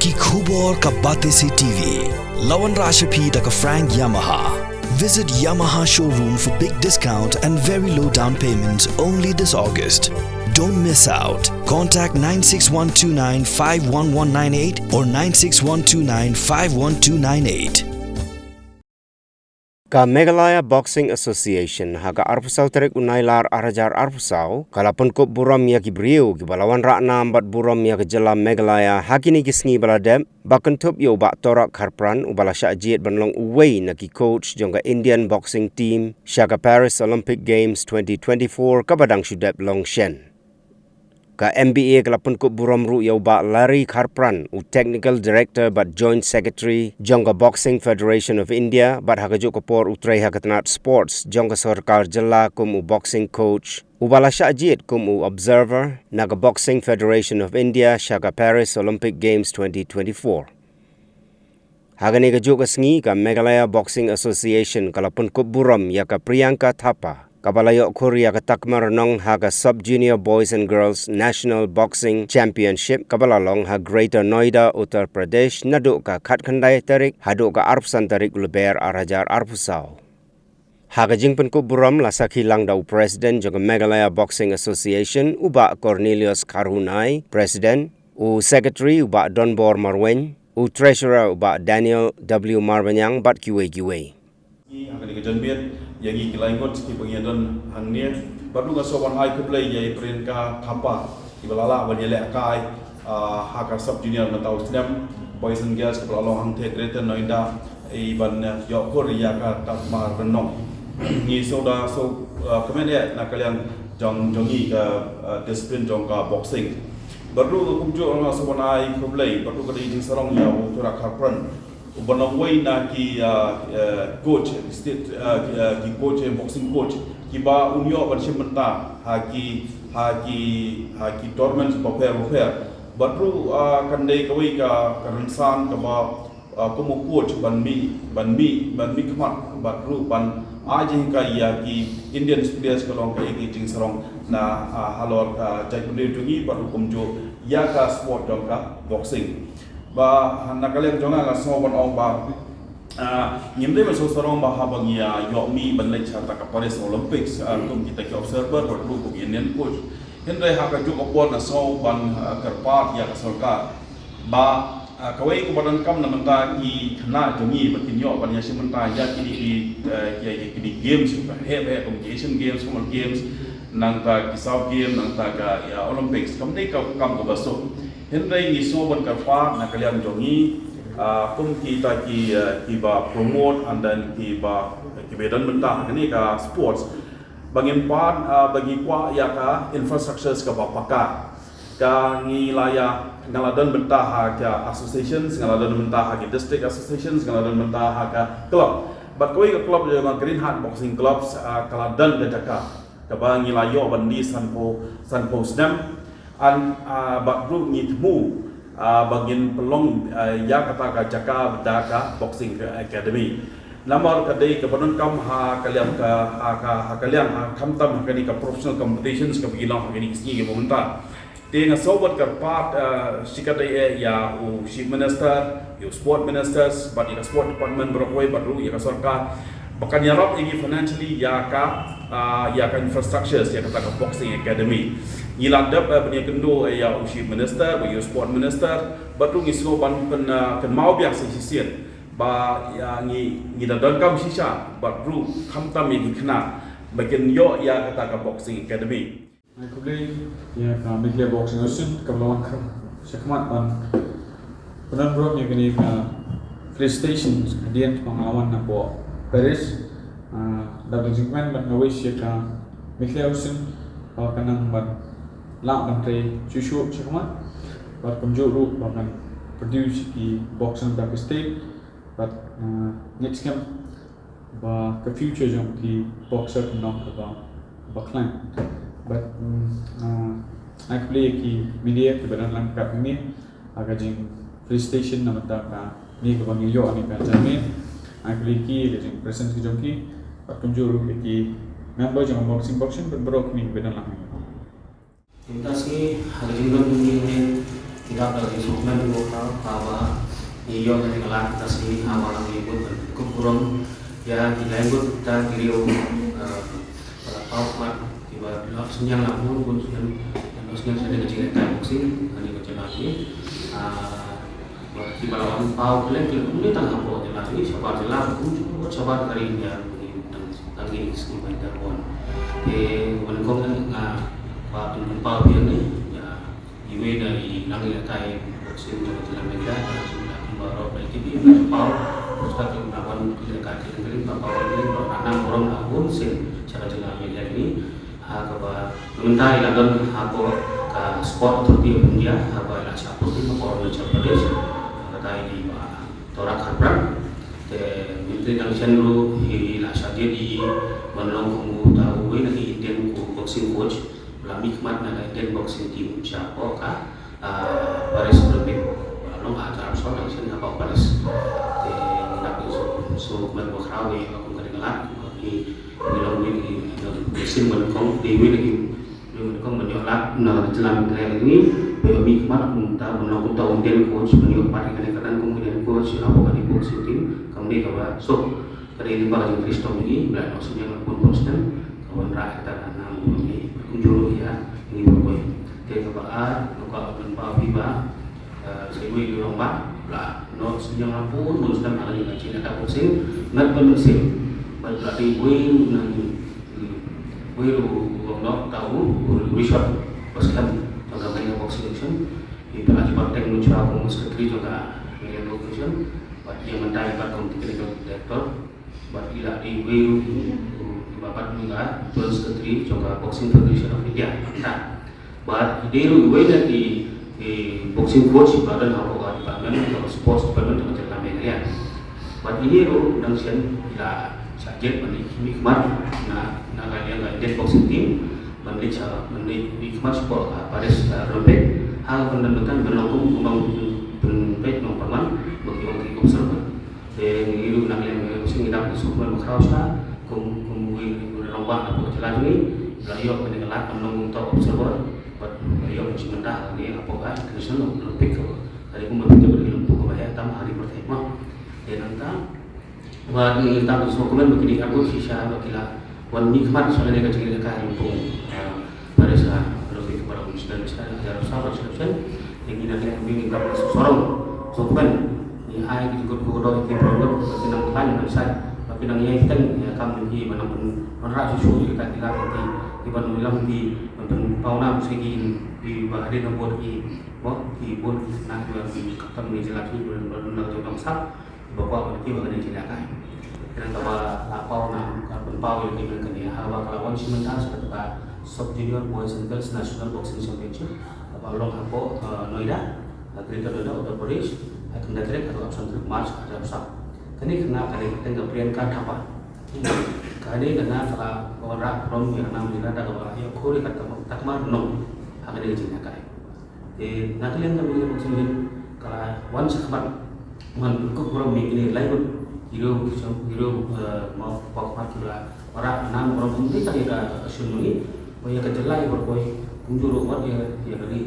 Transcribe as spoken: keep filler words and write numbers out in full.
Ki khubor ka Batesi T V. La wanrah sha phi da ka Frank Yamaha. Visit Yamaha showroom for big discount and very low down payment only this August. Don't miss out. Contact nine six one two nine five one one nine eight or nine six one two nine five one two nine eight. Ka Meghalaya Boxing Association ha ka arphew saw tarik u Nailar ar hajar arphew saw ka la pynkup burom ïa ki briew kiba la wanrah nam bad burom ïa ka jylla Meghalaya ha kine ki sngi ba la dep, ba kynthup ïa u Bah Torak Kharpran uba la shah jied ban long uwei na ki coach jong ka Indian boxing team sha ka Paris Olympic Games twenty twenty-four kaba dang shu dep long shen. Ka M B A ka la pynkup burom ruh ïa u Bah Larry Kharpran, u Technical Director bad Joint Secretary jong ka Boxing Federation of India, bad ha kajuh ka por u trei ha ka tnat sports jong ka sorkar jylla kum u boxing coach, uba la shah jied kum u observer na ka Boxing Federation of India sha ka Paris Olympic Games twenty twenty-four. Ha kane kajuh ka sngi, ka Meghalaya Boxing Association ka la pynkup burom ïa ka Priyanka Thapa, kaba la ïoh khur ïa ka takma rnong ha ka Sub Junior Boys and Girls National Boxing Championship kaba la long ha Greater Noida, Uttar Pradesh, naduh ka khatkhyndai tarik haduh ka arphew san tarik u Lber ar hajar arphew saw. Ha ka jingpynkup burom la sakhi lang da u President jong ka Meghalaya Boxing Association, u Bah Cornelius Kharhunai, President, u Secretary, u Bah Donbor Marwein, u Treasurer, u Bah Daniel W Marbaniang, bad kiwei kiwei. Ha kane ka janmiet, ïa ngi ki lai ngut kiba ngi don hangne, bad ruh nga sngewbha ban ai khublei ïa i Priyanka Thapa, kiba la lah ban ïalehkai, ah, ha ka Sub Junior mynta u snem, Boys and Girls kaba la long hangtei Greater Noida, i ban, eh, ïoh khur ïa ka takma rnong. Ngi sngewda sngewkmen eh na ka liang jong, jong ngi ka, eh, discipline jong ka boxing. Bad ruh kumjuh nga sngewbha ban ai khublei, bad ruh ka dei jingsarong ïa u Torak Kharpran, uba long uwei na ki, ah, eh, coach, state, ah, ki, ah, ki coach, eh, boxing coach, kiba un ïoh ban shim bynta ha ki, ha ki, ha ki tournaments bapher bapher. Bad ruh, ah, kan dei kawei ka, ka rynsan kaba, ah, kum u coach ban mih, ban mih, ban mih khmat, bad ruh ban ai jinghikai ïa ki Indian players ka long kaei ka jingsarong na, ah, halor ka jaitbynriew jong ngi, bad ruh kumjuh ïa ka sport jong ka boxing. Ba, na ka liang jong nga nga sngew ban ong ba, ah, ngim dei ban sngewsarong ba haba ngi, ah, ïoh mih ban leit sha ta ka Paris Olympics, ah, kum kita ki observer, bad ruh kum ki Indian coach. Hynrei ha kajuh ka por nga sngew ban, ah, kyrpad ïa ka sorkar ba, ah, kawei kaba donkam na bynta ki khynnah jong ngi ba kin ïoh ban ïashim bynta ïa kine ki, eh, ïa, ïa kine games, heh heh kum ki Asian Games, Commonwealth Games, nangta ki South Games, nangta ka, ïa, Olympics. Kam dei ka kam kaba suk. Hynrei ngi sngew ban kyrpad na ka liang jong ngi, ah, kum kita ki, ah, kiba promote and then kiba, kiba don bynta ha kane ka sports. Ba ngin pan, ah, ba ngi kwah ïa ka infrastructures kaba paka. Ka ngi la ïa, nga la don bynta ha ka associations, nga la don bynta ha ki district associations, nga la don bynta ha ka club. Bad kawei ka club ïa ka Green Heart Boxing Clubs, ah, ka la don ka jaka. Kaba ngi la ïoh ban die sanphew, sanphew snem. An, ah, bad ruh ngi thmu, ah, ba ngin pynlong, ah, ïa kata ka jaka da ka boxing academy. Namar ka dei kaba donkam ha ka liang ka, ha ka, ha ka liang ha khamtam ha kane ka professional competitions kaba ngi long ha kine ki sngi kiba mynta. Te nga sngew ban kyrpad, ah, shikatdei eh ïa u Chief Minister, ïa u Sport Ministers, bad ïa ka Sport Department baroh kawei, bad ruh ïa ka sorkar ba kan ïarap ïa ngi financially ïa ka, ah, ïa ka infrastructures, ïa kata ka boxing academy. Ngi la dep, eh, ban ïakynduh, eh, ïa u Chief Minister, bad ïa u Sport Minister, bad ruh ngi sngew ban pyn, ah, kynmaw biang sa shisien ba ïa ngi, ngi da donkam shisha bad ruh khamtam ïa ki khynnah ba kin ïoh ïa kata ka boxing academy. Ai khublei ïa ka Meghalaya Boxing Association kaba la wan kham shakhmat ban pyndonkam ïa kane ka felicitation hadien ba nga la wan napoh Paris. Ah, da ka jingkmen ban nga wish ïa ka Meghalaya Association ba kan nang ban lah ban trei shuh shuh shakhmat bad kumjuh ruh ba kan produce ki boxer da ka state bad, ah, ngeit skhem ba ka future jong ki boxer kan long kaba, kaba khlaiñ. Bad, mm, ah, ai khublei ïa ki media kiba don lang kat hangne ha ka jing felicitation na bynta kane kaba ngi ïoh ha kane ka janmiet. Ai khublei ïa ki ha ka jing presence ki jong ki. Bad kumjuh ruh ïa ki member jong ka boxing boxing bad baroh kine kiba don lang hangne. Mynta sngi ha ka jingdon jong ngi hangne, ngi dap da ka jingsngewkmen ruh ha kaba Ïoh kane ka lad ka sngi ha ba la ngi bud ban kup burom ïa ki lai ngut kita ki riew, eh, ba la paw khmat kiba la synñiang la bun bun snem, la synñiang sha kane ka jingïalehkai boxing ha kane ka jylla jong ngi. Ah, ba kiba la wan paw khlem khlem kumne tang hapoh jylla jong ngi, shabar jylla kumjuh shabar ka ri India, tang tang ngi sngi ba ïa ka bun. Te wan kong nga ba pynpaw ïa ngi ïa iwei na i nongïalehkai boxing jong ka jylla Meghalaya, ka jylla kumba Rob L K B, ka paw, ka jylla kumba wan ïalehkai ka jylla kumba paw ïalehkai, ba ka nam burom la bun sien sha ka jylla Meghalaya ni. Ha kaba mynta i la don hapoh ka Sport Authority of India, haba i la shah posting hapoh Arunachal Pradesh, kata i dei Bah Tora Kharpran. Te mynta dang shen ruh i la shah jied i ban long kum uta uwei na ki Indian boxing coach. La mihkhmat na ka Indian boxing team shapoh ka, ah, Paris Olympic. Ba la long ha hajar arphew saw dang shen hapoh Paris. Te ngi dap ngi sngewkmen bakhraw ïa ka kum ka ding lad ba ki, ki long ki, ki, ki boxing ban kong dei wei na ki, wei ban kong ban ïoh lad na ka jylla Meghalaya ngi. Ba ïoh mihkhmat kumta ban long kumta u Indian coach ban ïoh pat ïa kane ka dang kum Indian coach hapoh kane boxing team. Kam dei kaba suk. Ka dei lyngba ka jingtrei shitom jong ngi ba la ïoh synñiang la bun bun snem. Ka wanrah ïa kata ka nam burom jong ngi kumjuh ruh ïa ngi baroh kawei. Te kaba ar, nga kwah ban pynpaw ïa phi ba, eh, sa iwei i rangbah ba la noh synñiang la bun bun snem ha kane ka jingïalehkai boxing, Ngat Mynsiem. Bad ba la dei iwei ruh na, hmm, iwei ruh u rangbah uta u, u Richard Baskem jong ka Meghalaya Boxing Association. I ba la ju bteng mynshuwa kum u secretary jong ka Meghalaya Boxing Association. Bad ïa mynta i pat kum u technical director. Bad i la dei iwei ruh iba pat i la Joint Secretary jong ka Boxing Federation of India mynta. Bad i dei ruh iwei na ki, ki boxing coach ba don hapoh ka department, ka sports department jong ka jylla Meghalaya. Bad ine ruh dang shen i la shah jied ban leit mihkhmat na, na ka liang ka Indian boxing team ban leit sha, ban leit mihkhmat shapoh ka Paris, uh, Olympic. Ha ka ban don mynta ban long kum, kum ban pynpeit nongpynman bad ki long ki observer. Te ngi ruh na ka liang ka boxing ngi dap ngi sngewkmen bakhraw sha kum, kum uwei u rangbah na ka jylla jong ngi. La ïoh kane ka lad ban long kum uta u observer bad la ïoh ka jingmynta ha kane hapoh ka International Olympic. Ka dei kumba phi tip ba dei ka lympung kaba heh tam ha ri pyrthei mo. Te nangta ba ngi dap ngi sngewkmen ba kine arngut shisha ba ki la wan mihkhmat sha kane ka jingïalehkai lympung, ah, Paris, ah, Olympic ba la wan sdang sdang ha ka hajar arphew saw, arphew saw. Te ngi na ka liang ngi dap ngi sngewsarong sngewkmen. Ngi ai ka jingkyrkhu kyrdoh ïa ki baroh ngut ba kin nang khlaiñ nang shait ba kin nang ïai bteng ïa ka kam jong ki ba nang pynwanrah shuh shuh ïa kita ki lad ki, ki ban ïalam ki ban pynpaw nam sha ki, kiba hadien habud ki, ba ki bun ki khynnah kiba ki khamtam ki jylla ki ba don la ka jong dongsap. Ba kwah ban kiew ha kane ka jingïalehkai. Kane kaba la paw na ka pynpaw ïa kane, kane haba ka la wan sha mynta sha kata ka Sub Junior Boys and Girls National Boxing Championship kaba long hapoh, eh, Noida, eh, Greater Noida, Uttar Pradesh, ha ka khyndai tarik haduh arphew san tarik March arphew san. Kane kane ka dei ka kyrteng ka Priyanka Thapa. Kane kane ka la wanrah burom ïa ka nam jylla da kaba la ïoh khur ïa ka takma, takma nong ha kane ka jingïalehkai. Te na ka liang ka Meghalaya Boxing Union ka la wan shakhmat ban pynkup burom ïa kine lai ngut ki riew, ki riew, eh, ma, paw khmat ki la wanrah nam burom ym dei tang ïa ka, ka shnong ngi, ba ïa ka jylla ïa baroh kawei, kumjuh ruh wat ïa, ïa ka ri.